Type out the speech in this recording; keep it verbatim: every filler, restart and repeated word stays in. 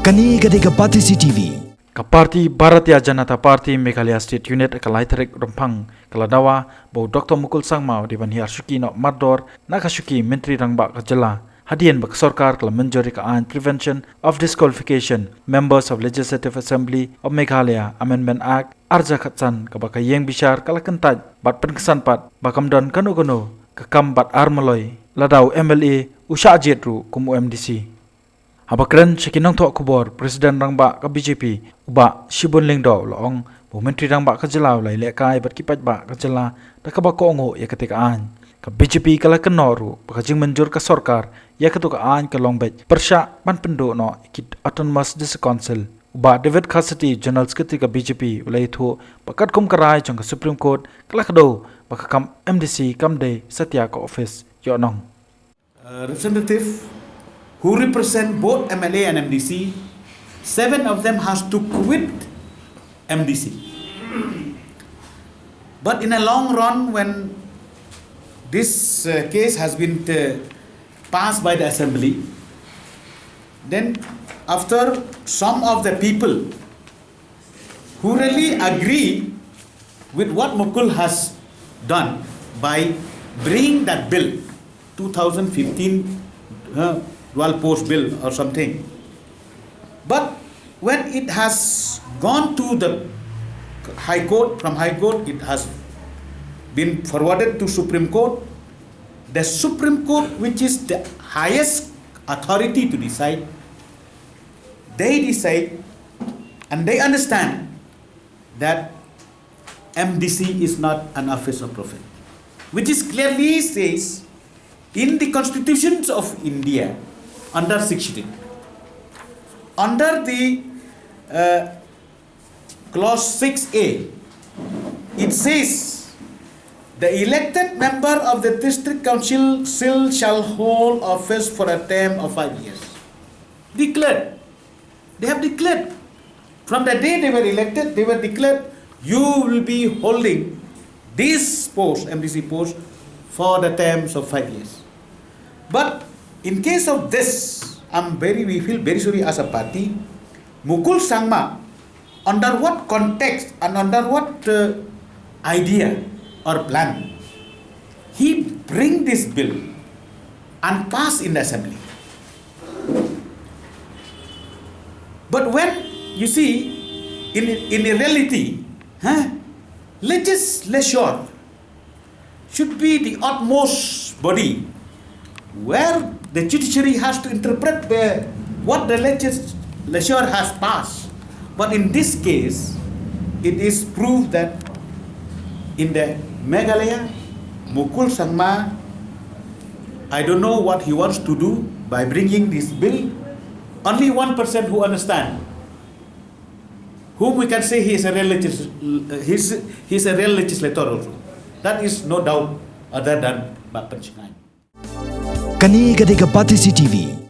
Kane ka dei ka Batesi T V. Ka party Bharatiya Janata Party Meghalaya State Unit ka lai tarik Rymphang ka la dawa ba u Doctor Mukul Sangma u dei ban hiar shuki noh mardor na ka shuki Myntri Rangbah ka jylla, hadien ba ka sorkar ka la mynjur ïa ka aiñ Prevention of Disqualification Members of Legislative Assembly of Meghalaya Amendment Act ar hajar khatsan, kaba ka ïing bishar ka la kyntait bad pynkynsan pat ba kam don kano kano ka kam bad ar maloi lada u M L A u shah jied ruh kum u M D C. Haba kren sha ki nongthoh khubor, President Rangbah ka B J P, u Bah Shibun Lyngdoh, u la ong ba u Myntri Rangbah ka jylla u la ïalehkai bad ki paidbah ka jylla da kaba kohnguh ïa katei ka aiñ. Ka B J P ka la kynnoh ruh ba ka jingmynjur ka sorkar ïa kato ka aiñ ka long beit pyrshah ban pynduh noh ïa ki Autonomous District Council. U Bah David Kharsati, General Secretary ka B J P, u la ïathuh ba katkum ka rai jong ka Supreme Court, ka la kdew ba ka kam M D C kam dei satia ka office ïohnong. Uh, representative who represent both M L A and M D C, seven of them has to quit M D C. But in a long run, when this, uh, case has been, uh, passed by the assembly, then after, some of the people who really agree with what Mukul has done by bringing that bill, two thousand fifteen, uh, dual post bill or something. But when it has gone to the High Court, from High Court, it has been forwarded to Supreme Court. The Supreme Court, which is the highest authority to decide, they decide and they understand that M D C is not an office of profit, which is clearly says in the constitutions of India under Sixth Schedule, under the, uh, clause six A, it says the elected member of the district council shall hold office for a term of five years. Declared. They have declared. From the day they were elected, they were declared, "You will be holding this post, M D C post, for the terms of five years." But in case of this, I'm very, we feel very sorry as a party. Mukul Sangma, under what context and under what, uh, idea or plan he bring this bill and pass in the assembly? But when you see, in, in reality, huh, legislature should be the utmost body where the judiciary has to interpret the, what the legislature has passed. But in this case, it is proved that in the Meghalaya, Mukul Sangma, I don't know what he wants to do by bringing this bill. Only one person who understand, whom we can say he is a real legis-, he's, he's a real legislator also. That is no doubt other than Bah Pynshngaiñ. Kane ka dei ka Batesi T V.